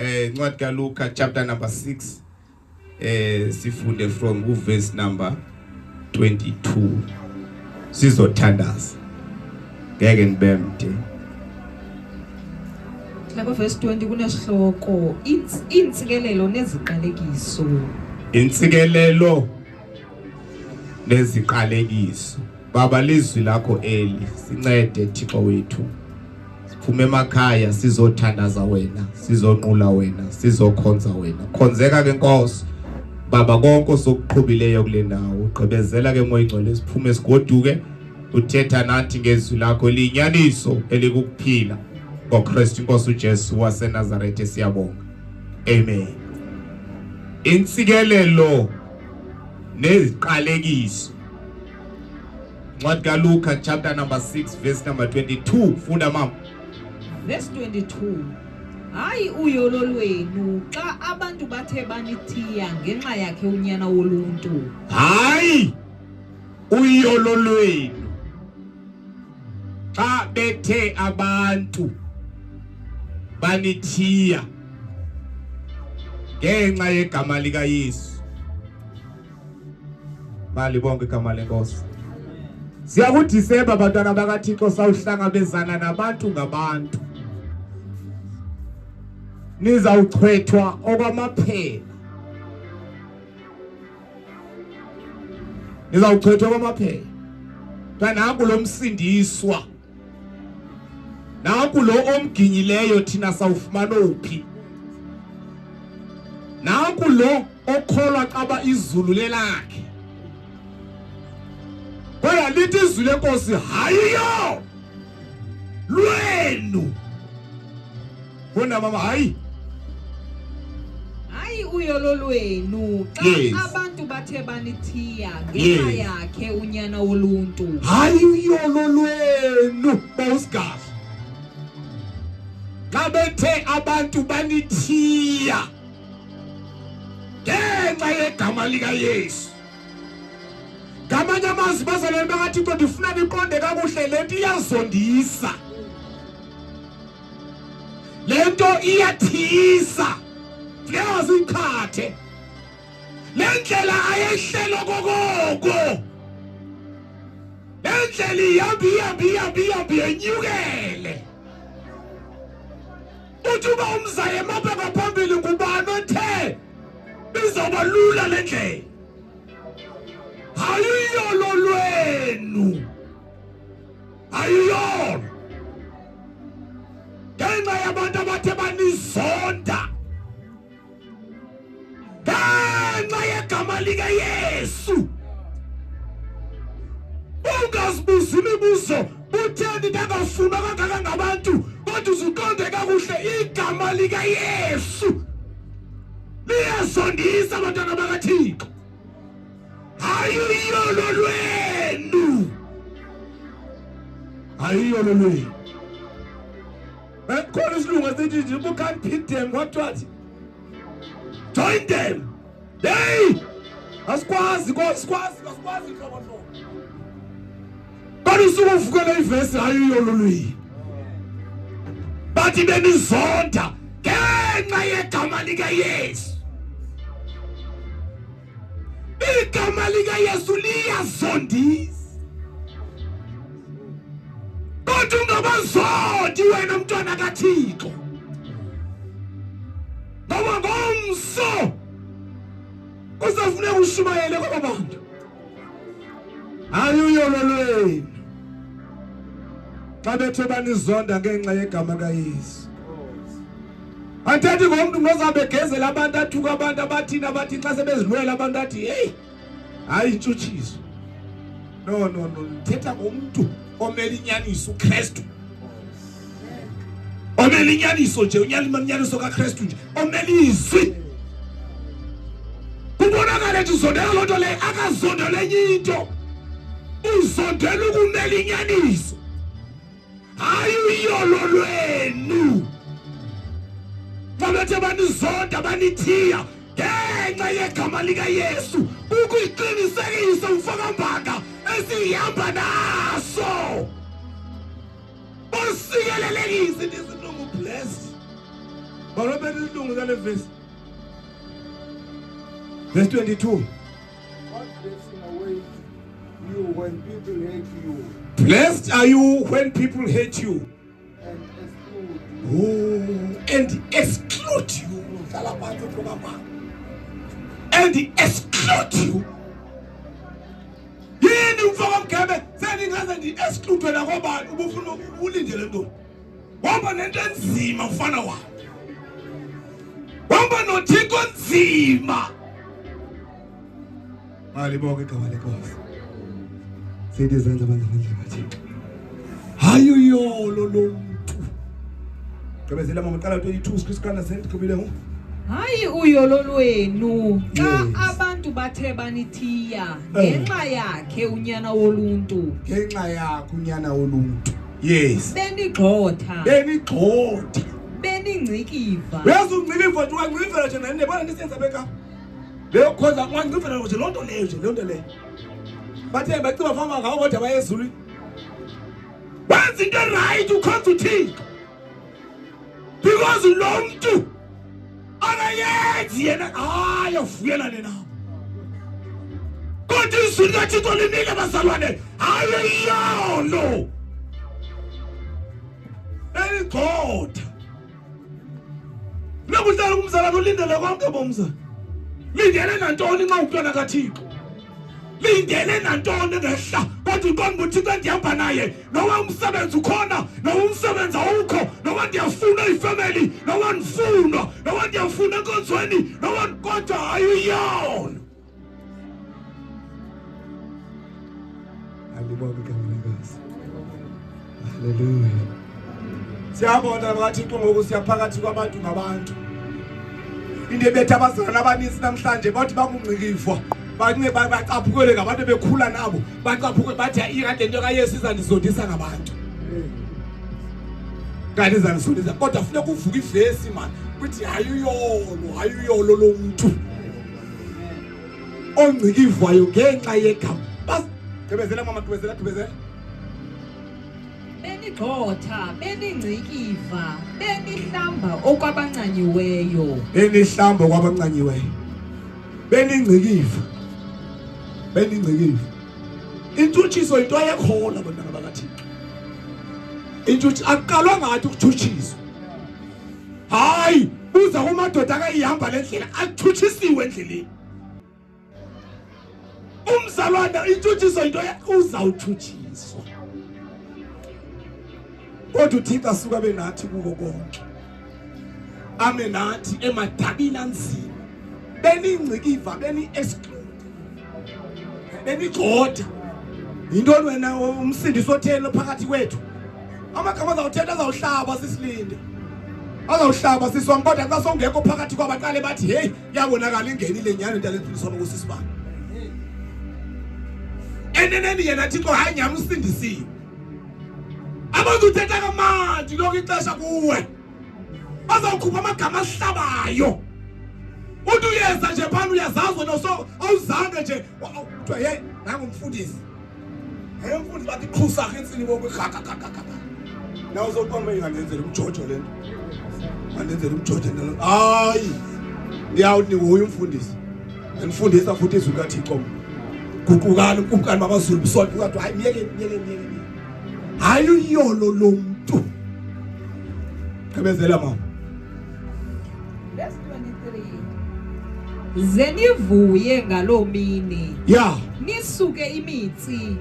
Incwadi kaLuka chapter number 6, sifunde from uverse number 22. Sizothandaza. Ngeke nibemde. Lapha verse 20 kunesihloko intsikelelo neziqalekiso. Intsikelelo neziqalekiso. Baba, lizwi lakho eli, sincede Thixo wethu. Siphume emakhaya sizothandaza wena, sizonqula wena, sizokhonza wena. Khonzeka ke Nkosi. Baba, konke osokuqhubileyo kule ndawo, gqibezela ke Moya Ingcwele, siphume sigoduke uthetha nathi ngezwi lakho eliyinyaniso elikukuphila ngoKristu inkosi uJesu waseNazaretha, siyabonga. Amen. Intsikelelo neziqalekiso. Incwadi kaLuka chapter number 6 verse number 22. Funda, mama. Verse 22. Hayi uyolo lwenu xa abantu bathe banithiya ngenxa yakhe unyana woluntu. Hayi uyolo lwenu xa bethe abantu banithiya ngenxa yegama likaYesu. Malibongwe igama lenkosi. Siya kuDisemba, bantwana bakaThixo, sawuhlangabezana nabantu ngabantu. Nizawuchwethwa okwamaphela. Nizawuchwethwa okwamaphela. Nanku lo msindiswa. Nanku lo omginyileyo, thina sawufumana uphi? Nanku lo okholwa qaba izulu lelakhe. Kodwa lithi izwi lenkosi, hayiyo lwenu. Funda, mama, hayi. Hayi uyolo lwenu xa abantu bathe banithiya ngenxa yakhe unyana woluntu. Hayi uyolo lwenu, bawusigazi. Xa bethe abantu banithiya ngenxa yegama likaYesu. Ngamanye amazwi, bazalwane bakaThixo, ndifuna niqonde kakuhle, le nto iyazondisa. Le nto iyathisa. Funeka siyiqhathe. Le ndlela ayehlelo kokoko. Le ndlela ihamba ihambe ihambe ihambe yenyukele. Uthi uba umzaye mapha ngaphambili, ngubani othe izoba lula le ndlela? Hayiyolo lwenu. Hayiyolo. Ngenxa yabantu abathe banizonda. Ngenxa yegama likaYesu. Ungazibuzi imibuzo, utheni ndangafuna kangaka ngabantu, kodwa uzuqonde kakuhle igama likaYesu liyazondisa, abantwana bakaThixo. Hayi uyolo lwenu. Hayi uyolo lwenu. Khona isilungu esithi nje, you can't beat them, what what? Join them. Hey! Asikwazi, asikwazi, asikwazi hlobo hlobo. Kodwa usuke uvukele ivesi, hayi uyolo lwenu. Bathi benizonda ngenxa yegama likaYesu. Igama likaYesu liyazondisa. Kodwa ungabazondi wena mntwana kaThixo. Ngoba ngomso kuzofuneka ushumayele kwaba bantu. Hayi uyolo lwenu xa bethe banizonda ngenxa yegama kaYesu. Andithethi ngomntu nozawube egezela abantu, athuka abantu, abathini, abathi xa sebezilwela abantu athi heyi, hayi intshutshiso. No, no, no, ndithetha ngomntu omele inyaniso, uKristu. Omele inyaniso nje, unyaniso kaKristu nje, omele izwi. Kubonakala ethi uzondela loo nto leyo, akazondela enye into. Uzondela ukumela inyaniso. Hayi uyolo lwenu. Xa bethe banizonda banithiya ngenxa yegama likaYesu, ukuyiqinisekisa umfakambanga esihamba naso. Bosikelelekise, ndisilungu blessed. Balobela isilungu sale verse. Verse 22. What blessing awaits you when people hate you? Blessed are you when people hate you. And exclude you. Oh, and exclude you. Hlala phansi mfoka baba. And exclude you. Yini mfoka mgebe sendingaze ndi-exclude wena ngobani ubufuna ulindele ntoni? Wahamba nento enzima mfana wami. Wahamba noThixo nzima. Malibonke igama lenkosi. Sithi izandla bandla bandla kaThixo. Hayi uyolo lomntu. Gqibezela mama qala 22 sikhrisikana sendigqibile ngo. Hayi uyolo lwenu xa Yes. abantu bathe banithiya Eh. ngenxa yakhe unyana woluntu Ngenxa yakho unyana woluntu. Yes. benigxotha Benigxotha. beningcikiva Uyazi ungciliva nje ungcilivela nje nani nebona nisenza beka. Leyo khoza ungcilivela nje lonto leyo nje lonto leyo. Bathe baciba fama ngawo kodwa bayezulwini. Wenza into right ukhonza uThixo. Because lo mntu akayenzi yena hayi avuyelane nabo. Kodwa izwi likaThixo limile bazalwane hayi yolo. Eligxotha. Lokuhlala kumzalwane ulindele konke bomzalwane. Lindele nantoni nxa umntwana kaThixo? Lindele nantoni ngehla kodwa uqonda uThixo endihamba naye noba umsebenzi ukhona noba umsebenzi awukho noba ndiyafuna ifamily noba ndifunwa noba ndiyafuna enkonzweni noba kodwa hayi uyona. Alibonge igama lenkosi. Haleluya. Siyabona bakaThixo ngoku siyaphakathi kwabantu ngabantu. Into ebetha abazalwane abaninzi namhlanje bathi bakungcikivwa bance bacaphukele ngabantu bekhula nabo bacaphuke bathi ingathi lento kaYesu izandizondisa ngabantu. Kanti izandizondisa kodwa funeka uvuke ivesi man kuthi hayi uyolo hayi uyolo lomntu. Ongcikivwayo ngenxa yegama. Bas gqibezela mama gqibezela gqibezela. Benigxotha, beningcikiva, benihlamba okwabancanyiweyo. Benihlamba okwabancanyiweyo. Beningcikiva. Beningcikiva. Intshutshiso into ayekhona bantwana bakaThixo. Intshutshi akuqalwa ngathi ukutshutshiswa. Hayi, buza kumadoda akayihamba le ndlela atshutshisiwe endleleni. Umzalwane intshutshiso into uzawutshutshiswa. Kodwa uThixo asuka abe nathi kuko konke. Ame nathi emadabini anzima. Beningcikiva beni exclude. Benigxotha. Yintoni wena umsindisi otheni phakathi kwethu? Amagama azawuthetha azawuhlaba sisilinde. Azawuhlaba siswam kodwa xa songekho phakathi kwabaqale bathi hey yabonakala ingenile nyhani into alefundiswa nokusisibani. Eneneni yena Thixo hayi nyhani usindisiwe. Abazuthetha kamandi lonke ixesha kuwe. Bazawukhupha amagama ahlabayo. Uthi uyeza nje phana uyazazi wena so awuzange nje kuthiwa hey nangu umfundisi. Hey umfundisi bathi qhusa insini bonke ga ga ga ga. Nawe uzoqomba ingandenzela umjojo lento. Andenzela umjojo lento. Hayi. Ndiyawuthi nihoye umfundisi. Andifundisa futhi izwi kaThixo. Guqukani ukumkani bamaZulu busonke kodwa hayi myeke myeke myeke. Hayi uyolo lomntu. Gqibezela mama. Verse 23. Ze nivuye ngaloo mini. Yeah. Nisuke imitsi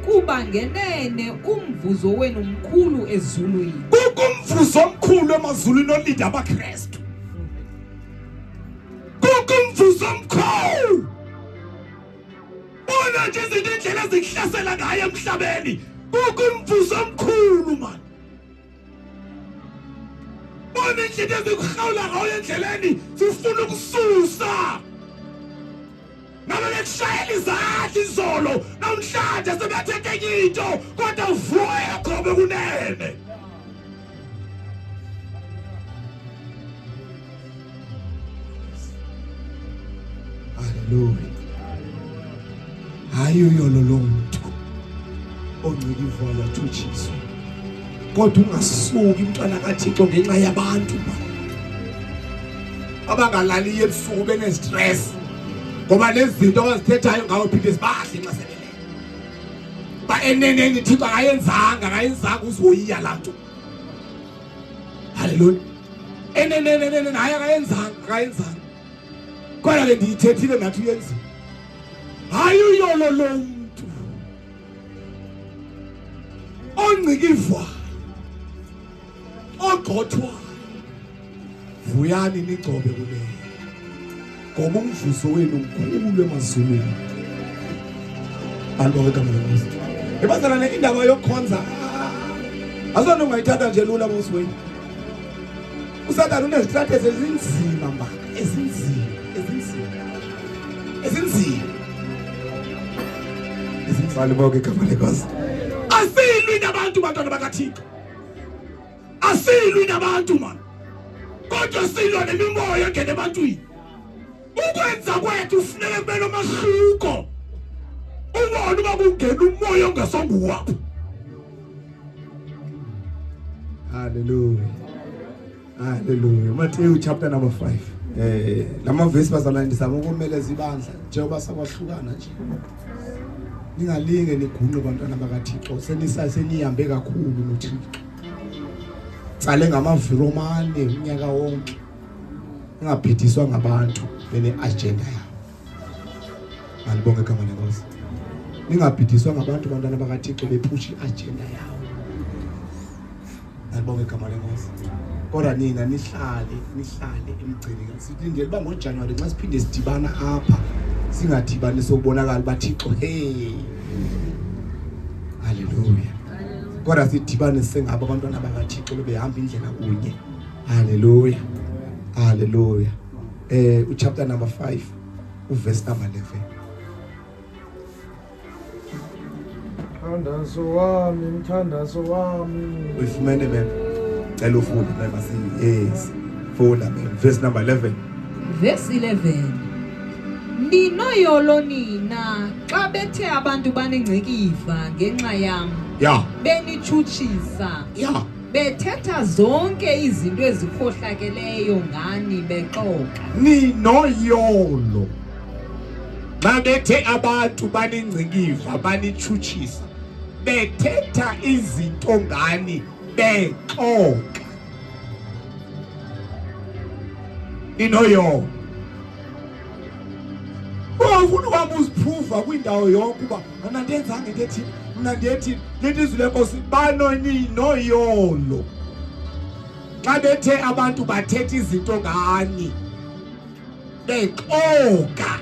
kuba ngenene umvuzo wenu mkhulu ezulwini. Kukho umvuzo omkhulu emazulwini olinda abaKristu. Kukho umvuzo omkhulu. Bona nje izinto indlela ezikuhlasela ngayo emhlabeni. Kukho umvuzo omkhulu man. Bona indlela ezikuhlawula ngayo endleleni zifuna ukususa. Ngabe bekushayela izandla izolo namhlanje sebethethe enye into kodwa uvuka khobe kunene. Haleluya. Hayi uyolo lo muntu ongcikivwayo athutshiswe. Kodwa ungasuki umntwana kaThixo ngenxa yabantu. Abangalaliyo ebusuku benestress ngoba lezi zinto abazithethayo ngawe phinde zibahle nxa sebelele. Ba eneneni Thixo akayenzanga, akayenzanga uzoyiya laa nto. Haleluya. Eneneni eneneni hayi akayenzanga, akayenzanga. Kodwa ke ndiyithethile ngathi uyenzile. Hayi uyolo lo mntu ongcikivwayo ogxothwayo vuyani nigcobe kuleyo ngoba umvuzo wenu mkhulu emazulwini. Alibonge igama lenkosi. Ebazalwane, indaba yokukhonza asona ungayithatha nje lula bosweni. USathane unezitrategy ezinzima mbaka, ezinzima, ezinzima, ezinzima. Alibonge igama lenkosi. Asilwi nabantu bantwana bakaThixo. Asilwi nabantu man. Kodwa silwa nemimoya engena ebantwini. Ukwenza kwethu kufuneka kube nomahluko. Ubone uba kungena umoya ongasonguwapho. Hallelujah. Hallelujah. Matthew chapter number 5. Lama verse bazalwane ndizama ukomeleza ibandla njengoba sakwahlukana nje. Ningalinge nigunqe bantwana bakaThixo, senisa senihambe kakhulu noThixo. Tsale ngamaviro amane unyaka wonke. Ningabhidiswa ngabantu bene agenda yabo. Malibonge igama lenkosi. Ningabhidiswa ngabantu bantwana bakaThixo bephusha iagenda yabo. Malibonge igama lenkosi. Kodwa nina nihlale nihlale emgcini. Silindele uba ngoJanuary nxa siphinde sidibana apha singadibani sokubonakala uba Thixo hey. Haleluya. Kodwa sidibane sengabo abantwana bakaThixo bebehamba indlela kunye. Haleluya. Haleluya. Uchapter number 5 uverse number 11. Mthandazo wami, mthandazo wami. Uyifumene mem? Cela ufunde mem asi. Yes. Funda mem. Verse number 11. Verse 11. Ninoyolo nina xa bethe abantu baningcikiva ngenxa yam. Benitshutshisa. Bethetha zonke izinto ezikhohlakeleyo ngani bexoka. Ninoyolo xa bethe abantu baningcikiva banitshutshisa bethetha izinto ngani bexoka. Ninoyolo. Ungafuna uhamba uziphruva kwindawo yonke uba mna ndenzanga into ethile, mna ndiyethi lithi izwi lenkosi banoninoyolo xa bethe abantu bathetha izinto ngani bexoka.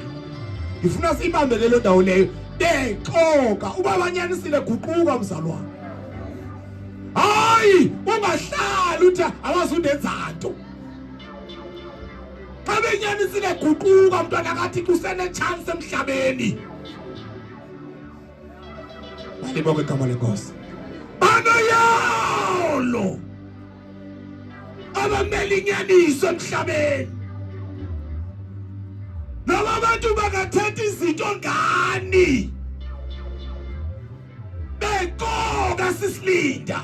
Ndifuna siyibambe ke loo ndawo leyo, bexoka. Uba banyanisile, guquka mzalwane. Hayi, ungahlali uthi awazundenza nto. Xa benyanisile, guquka mntwana kaThixo, usenetshansi emhlabeni. Malibonge igama lenkosi. Banoyolo abamela inyaniso emhlabeni. Noma abantu bangathetha izinto ngani bexoka sisilinda.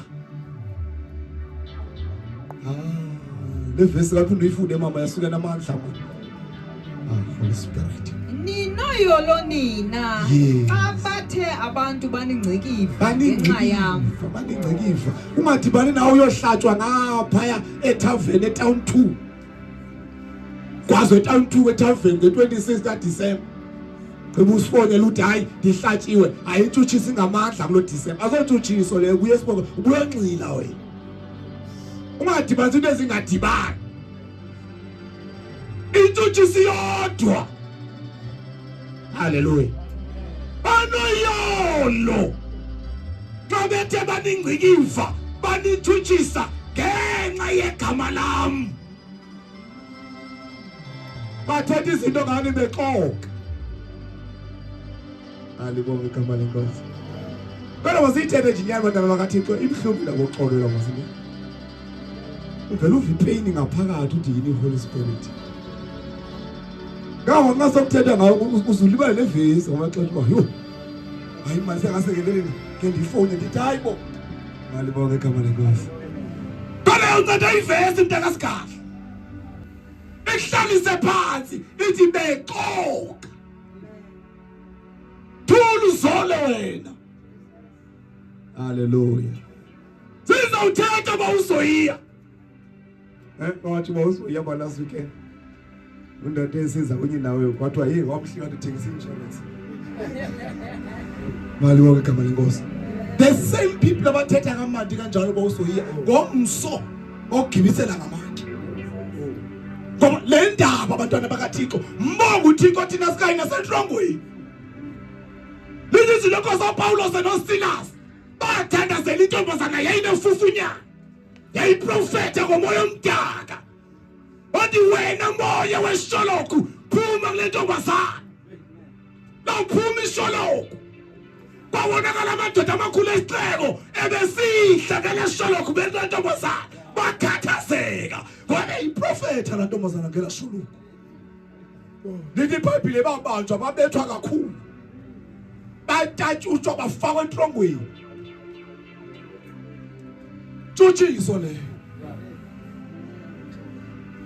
Le vesi lapho uyifunde mama yasuka namandla mama. Holy Spirit. Ninoyolo nina xa bathe abantu baningcikiva ngenxa yam. Baningcikiva. Ungadibani nawe uyohlatshwa ngaphaya etavern etown 2. Kwazo etown 2 etavern nge-26 kaDisemba. Gqiba usifonele uthi hayi ndihlatshiwe, hayi intshutshisa ingamandla kulo Disemba. Azotshutshiso leyo kuye sibonke, ubuyonxila wena. Ungadibanisi into ezingadibani. Intshutshisi yodwa. Haleluya. Banoyolo xa bethe baningcikiva banithutshisa ngenxa yegama lam. Bathetha izinto ngani bexoka. Alibonge igama lenkosi. Kodwa masiyithethe nje inyani bantwana bakaThixo, ibuhlungu indaba yokuxolelwa masine. Uvele uve ipain ngaphakathi uthi yini Holy Spirit. Ngawo nxa sokuthetha ngawo uzulibale nevesi ngamaxesha uba yho. Hayi manje sengasekeleleni ke ndifowune ndithi hayi bo. Malibonge igama lenkosi. Kodwa unceda ivesi mntakaSigadla. Ikuhlalise phansi ithi bexoka. Thula uzole wena. Hallelujah. Sizawuthetha ba uzoyiya. Eh bathi ba uzoyiya ba last weekend. Undoda esiza kunye nawe kwathiwa hey wamhlika ndithengisa insurance. Mali wonke igama lenkosi. The same people abathetha kamandi kanjalo ba uzoyiya ngomso ogibisela ngamatye. Ngoba le ndaba abantwana bakaThixo mbonga uThixo thina sikayi nasentlongweni. Lithi izwi lenkosi uPawulos noSilas bathandazela intombazana yayinefufunyana yayiprofetha ngomoya omdaka wathi wena moya wesholoku phuma kule ntombazana lawuphuma isholoku kwabonakala amadoda amakhulu esixeko ebesihla ngele sholoku bekule ntombazana bakhathazeka ngoba iprofetha la ntombazana ngela sholoku lithi ibhayibhile babanjwa babethwa kakhulu batatshutshwa bafakwa entrongweni tshutshiso leyo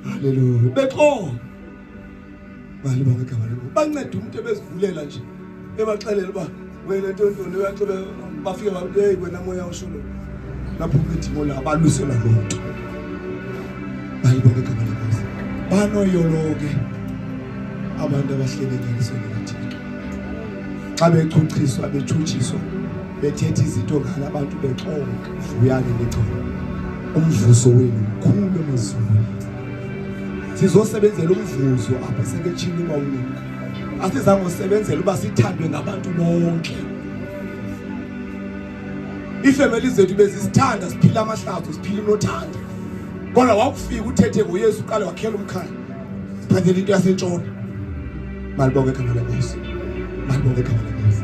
haleluya bexoka malibonge igama lenkosi banceda umuntu ebezivulela nje ebaxelela uba wena ntontoni uyaxebe bafike bathi hey wena moya usho lo laphuma idimo la balwisela loo nto malibonge igama lenkosi banoyolo ke abantu abahleli enyanisweni kaThixo xa bechuchiswa betshutshiswa bethetha izinto ngala abantu bexoka vuyani nichole umvuzo wenu mkhulu emazulwini sizosebenzela umvuzo apha seketshini uba unuka asizange usebenzela uba sithandwe ngabantu bonke iifemeli zethu bezisithanda siphila amahlazo siphila unothanda kodwa wakufika uthethe ngoyesu uqale wakhela umkhaya siphathele into yasentshona malibonge igama lenkosi malibonge igama lenkosi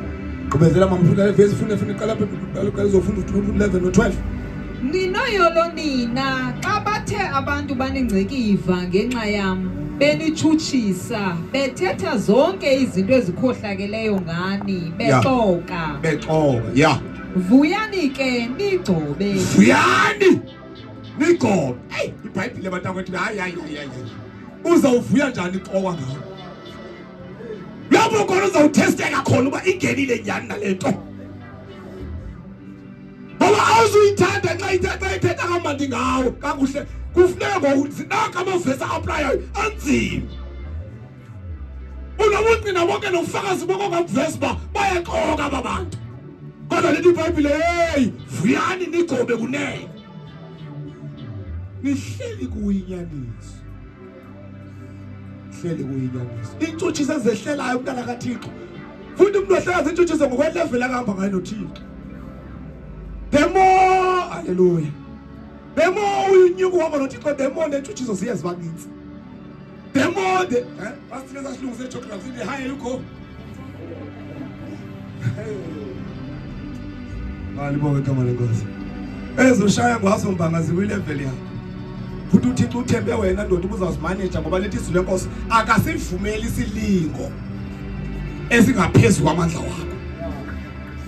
gqibezela mama ufuna le vesi funa funa iqala qala uzofunda u-11 no-12 Ninoyolo nina xa bathe abantu baningcikiva ngenxa yam, benitshutshisa, bethetha zonke izinto ezikhohlakeleyo ngani, bexoka. Bexoka, ya. Vuyani ke nigcobe. Vuyani nigcobe. Hey, iBhayibhile bantakwethu hayi hayi hayi hayi. Uzawuvuya njani ixoka ngawe? Lapho khona uzawuthesteka khona uba ingenile nyhani nale nto. Ngoba awuzuyithanda nxa ithetha ithetha kamandi ngawe kakuhle kufuneka ngokuthi naka amavesi a-aplayayo anzima unobungqina bonke nobufakazi bonke ongabuveza uba bayaxoka aba bantu kodwa lithi ibhayibhile heyi vuyani nigobe kunene nihleli kuyinyaniso hleli kuyinyaniso intshutshiso ezehlelayo umntana kaThixo futhi umuntu ohlala zintshutshiso ngokwelevel akahamba ngayo noThixo the more haleluya the more uyinyuka uhamba noThixo the more nentshutshiso ziye ziba ninzi the more the eh basithina sasilungise geography the higher you go Malibonge igama lenkosi. Ezoshaya ngazo mbanga zikwilevel yakho. Futhi uThixo uthembe wena ndoda ubuzazimaneja ngoba lithi izwi lenkosi akasivumeli isilingo esingaphezulu kwamandla wakho.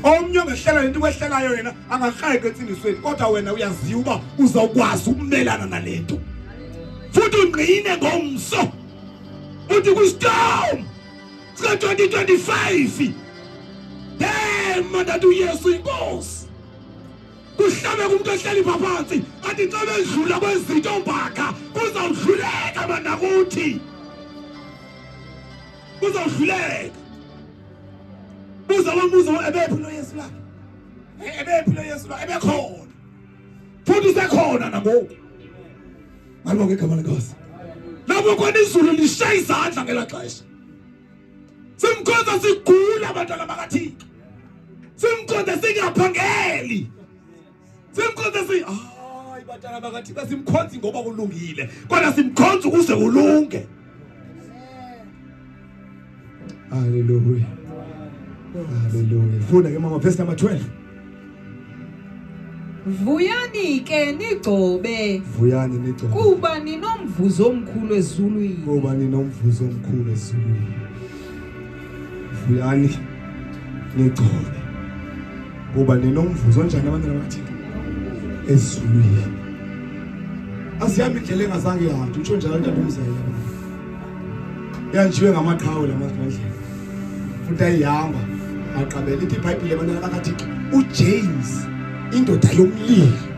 Omnye ongehlela lento kwehlelayo yena angakrayeka entsindisweni kodwa wena uyaziwa uba uzawukwazi ukumelana nalento. Futhi ungqine ngomso. Uthi kwistorm sika-2025 dema ndathi uyesu inkosi kuhlabe kumntu ohleli pha phantsi athi xa bedlula kwezinto mbakha kuzawudluleka bandakuthi kuzawudluleka buza wambuzo ebephi lo Yesu lakhe ebephi lo Yesu lakhe ebekhona futhi usekhona nangoku malibonge igama lenkosi lapho khona izulu lishaya izandla ngela xesha simkhonza sigula abantwana bakathixo simkhonza singaphangeli simkhonza si hayi bantwana bakathixo simkhonzi ngoba kulungile kodwa simkhonza ukuze kulunge Hallelujah. Hallelujah. Funda ke mama verse number 12. Vuyani ke nigcobe. Vuyani nigcobe. Kuba ninomvuzo omkhulu ezulwini. Kuba ninomvuzo omkhulu ezulwini. Vuyani nigcobe. Kuba ninomvuzo onjani abantwana bakaThixo? Ezulwini. Asihambi indlela engazange yahanjwa, utsho njalo tata umzayela. Ihanjiwe ngamaqhawe la mandlela. Futhi ayihamba aqabela ithi iBhayibhile abantwana bakaThixo uJames indoda yomlilo.